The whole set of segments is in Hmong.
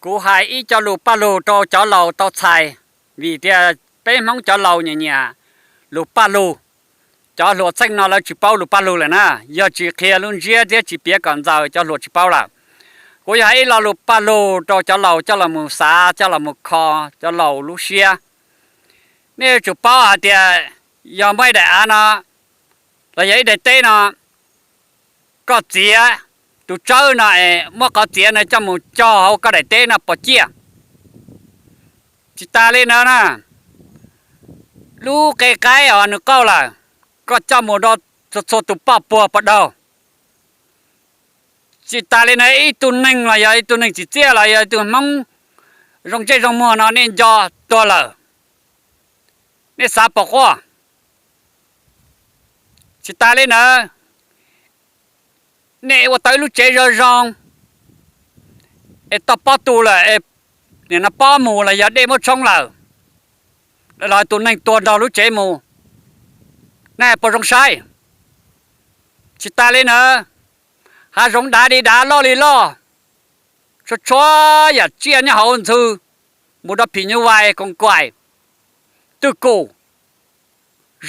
Kuv hais ib co lus paj lug rau cov laus tau txhais, vim tias peb Hmoob cov laus nyiam nyiam lus paj lug. Cov hluas txheej no lawv tsis paub lus paj lug lawm na, yog tsis qhia lub ntsiab thiab tsis piav kom ntxaws cov hluas tsis paub lawm. Kuv yog hais ib lo lus paj lug rau cov laus coj los mus xav, coj los mus kho cov laus lub siab. Nej yuav tsum paub hais tias yog muaj ib daim av no los yog ib daim teb no, koj txiav tus tsawb no es muab qhov txiav no coj mus cog hauv koj daim teb no puas ciaj? Tsis tas li ntawd na, lub qe qaib os nws qaug lawm, koj coj mus rau txhua txhua tus poj puag puas daug? Tsis tas li ntawd, ib tug neeg los yog ib tug neeg tsim txiaj los yog ib tug Hmoob zoo ntsej zoo muag no nej nco tuag lawm, nej xav puas quaj? Tsis tas li ntawd, nej ua tau ib lub tsev zoo zoo es tau pob tu lawm, nim no pob mus los yog dej muab tshoob lawm, los tus neeg tuag nrog lub tsev mus, nej puas zoo saib? Tsis tas li ntawd, hav zoov dav li dav, loj li loj, txhua txhua yam tsiaj nyob hauv ntxhw, mus rau phim nyuj vais, koos kaim, twj kum,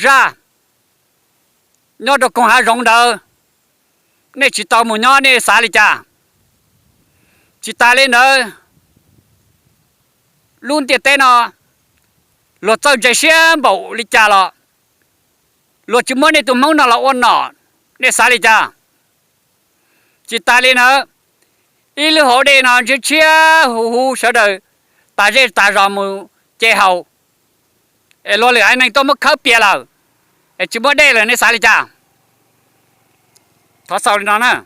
zaj, nyob rau koog hav zoov ntawd, nej tsis tau mus nyob nej xav li cas? Tsis tas li ntawd, lub ntiaj teb no luag txawj ntse siab npaum li cas los luag tsis muab nej tus Hmoob no los ua nom, nej xav li cas? Tsis tas li ntawd, ib lub hauv dej no ntshiab ntshiab huv huv, sawv daws tas zej tas zos mus ce haus, es luag lwm haiv neeg tuaj muab khawb pias lawm, es tsis muaj dej lawm, nej xav li cas? Thov xaus li no na.